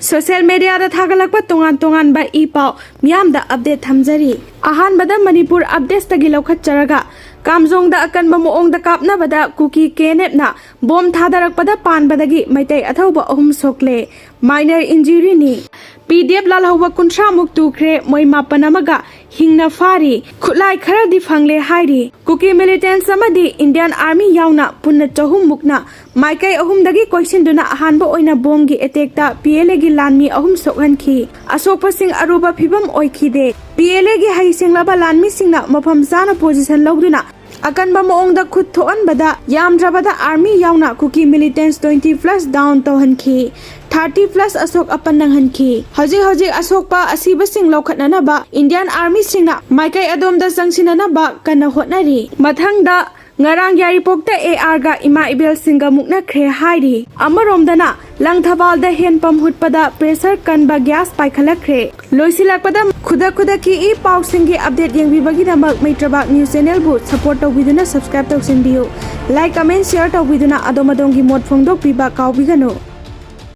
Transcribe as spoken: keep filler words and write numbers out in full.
Social ꯃꯦꯗꯤꯌꯥꯗ ꯊꯥꯒꯠꯂꯛꯄ ꯇꯣꯉꯥꯟ ꯇꯣꯉꯥꯟꯕ ꯏ ꯄꯥꯎ ꯃꯤꯌꯥꯝꯗ ꯑꯞꯗꯦꯠ ꯊꯝꯖꯔꯤ꯫ ꯑꯍꯥꯟꯕꯗ ꯃꯅꯤꯄꯨꯔ ꯑꯞꯗꯦꯠꯁꯇꯒꯤ ꯂꯧꯈꯠꯆꯔꯒ, ꯀꯥꯝꯖꯣꯡꯗ ꯑꯀꯟꯕ ꯃꯑꯣꯡꯗ ꯀꯥꯞꯅꯕꯗ ꯀꯨꯀꯤ ꯀꯦ ꯑꯦꯟ ꯑꯦꯐꯅ ꯕꯣꯝ ꯊꯥꯗꯔꯛꯄꯗ ꯄꯥꯟꯕꯗꯒꯤ ꯃꯩꯇꯩ ꯑꯊꯧꯕ ꯑꯍꯨꯝ ꯁꯣꯛꯂꯦ꯫ ꯃꯥꯏꯅꯔ ꯏꯟꯖꯨꯔꯤꯅꯤ꯫ ꯄꯤ ꯗꯤ ꯑꯦꯐ ꯂꯥꯜꯍꯧꯕ ꯀꯨꯟꯊ꯭ꯔꯥꯃꯨꯛ ꯇꯨꯈ꯭ꯔꯦ, ꯃꯣꯏ ꯃꯥꯄꯟ ꯑꯃꯒ ꯍꯤꯡꯅ ꯐꯥꯔꯤ꯫ ꯈꯨꯠꯂꯥꯏ ꯈꯔꯗꯤ ꯐꯪꯂꯦ ꯍꯥꯏꯔꯤ꯫ ꯀꯨꯀꯤ ꯃꯤꯂꯤꯇꯦꯟꯁ ꯑꯃꯗꯤ ꯏꯟꯗꯤꯌꯥꯟ ꯑꯥꯔꯃꯤ ꯌꯥꯎꯅ ꯄꯨꯟꯅ ꯆꯍꯨꯝꯃꯨꯛꯅ ꯃꯥꯏꯀꯩ ꯑꯍꯨꯝꯗꯒꯤ ꯀꯣꯏꯁꯤꯟꯗꯨꯅ ꯑꯍꯥꯟꯕ ꯑꯣꯏꯅ ꯕꯣꯝꯒꯤ ꯑꯦꯇꯦꯛꯇ ꯄꯤ ꯑꯦꯜ ꯑꯦꯒꯤ ꯂꯥꯟꯃꯤ ꯑꯍꯨꯝ ꯁꯣꯛꯍꯟꯈꯤ꯫ ꯑꯁꯣꯛꯄꯁꯤꯡ ꯑꯔꯨꯕ ꯐꯤꯕꯝ ꯑꯣꯏꯈꯤꯗꯦ꯫ ꯄꯤ ꯑꯦꯜ ꯑꯦꯒꯤ ꯍꯩꯁꯤꯡꯂꯕ ꯂꯥꯟꯃꯤꯁꯤꯡꯅ ꯃꯐꯝ ꯆꯥꯅ ꯄꯣꯖꯤꯁꯟ ꯂꯧꯗꯨꯅ ꯑꯀꯟꯕ ꯃꯑꯣꯡꯗ ꯈꯨꯠ ꯊꯣꯛꯍꯟꯕꯗ ꯌꯥꯝꯗ꯭ꯔꯕꯗ ꯑꯥꯔꯃꯤ ꯌꯥꯎꯅ Kuki militants twenty plus down ꯇꯧꯍꯟꯈꯤ꯫ ꯊꯥꯔꯇꯤ ꯄ꯭ꯂꯁ ꯑꯁꯣꯛ ꯑꯄꯟ ꯅꯪꯍꯟꯈꯤ꯫ ꯍꯧꯖꯤꯛ ꯍꯧꯖꯤꯛ ꯑꯁꯣꯛꯄ ꯑꯁꯤꯕꯁꯤꯡ ꯂꯧꯈꯠꯅꯅꯕ ꯏꯟꯗꯤꯌꯥꯟ ꯑꯥꯔꯃꯤꯁꯤꯡꯅ ꯃꯥꯏꯀꯩ ꯑꯗꯣꯝꯗ ꯆꯪꯁꯤꯟꯅꯅꯕ ꯀꯟꯅ ꯍꯣꯠꯅꯔꯤ꯫ ꯃꯊꯪꯗ, ꯉꯔꯥꯡ ꯌꯥꯏꯔꯤꯄꯣꯛꯇ ꯑꯦ ꯑꯥꯔꯒ ꯏꯃꯥ ꯏꯕꯦꯜꯁꯤꯡꯒ ꯃꯨꯛꯅꯈ꯭ꯔꯦ ꯍꯥꯏꯔꯤ꯫ ꯑꯃꯔꯣꯝꯗꯅ, ꯂꯪꯊꯕꯥꯜꯗ ꯍꯦꯟ ꯄꯝ ꯍꯨꯠꯄꯗ ꯄ꯭ꯔꯦꯁꯔ ꯀꯟꯕ ꯒ꯭ꯌꯥꯁ ꯄꯥꯏꯈꯠꯂꯛꯈ꯭ꯔꯦ꯫ ꯂꯣꯏꯁꯤꯜꯂꯛꯄꯗ, ꯈꯨꯗꯛ ꯈꯨꯗꯛꯀꯤ ꯏ ꯄꯥꯎꯁꯤꯡꯒꯤ ꯑꯞꯗꯦꯠ ꯌꯦꯡꯕꯤꯕꯒꯤꯗꯃꯛ ꯃꯩꯇ꯭ꯔꯕꯥꯛ ꯅ꯭ꯌꯨꯁ ꯆꯦꯅꯦꯜꯕꯨ ꯁꯄꯣꯔꯠ ꯇꯧꯕꯤꯗꯨꯅ ꯁꯕꯁꯀ꯭ꯔꯥꯏꯕ ꯇꯧꯁꯤꯟꯕꯤꯌꯨ꯫ ꯂꯥꯏꯛ, ꯀꯃꯦꯟ, ꯁꯤꯌꯔ ꯇꯧꯕꯤꯗꯨꯅ ꯑꯗꯣꯝ ꯑꯗꯣꯝꯒꯤ ꯃꯣꯠ ꯐꯣꯡꯗꯣꯛꯄꯤꯕ ꯀꯥꯎꯕꯤꯒꯅꯨ꯫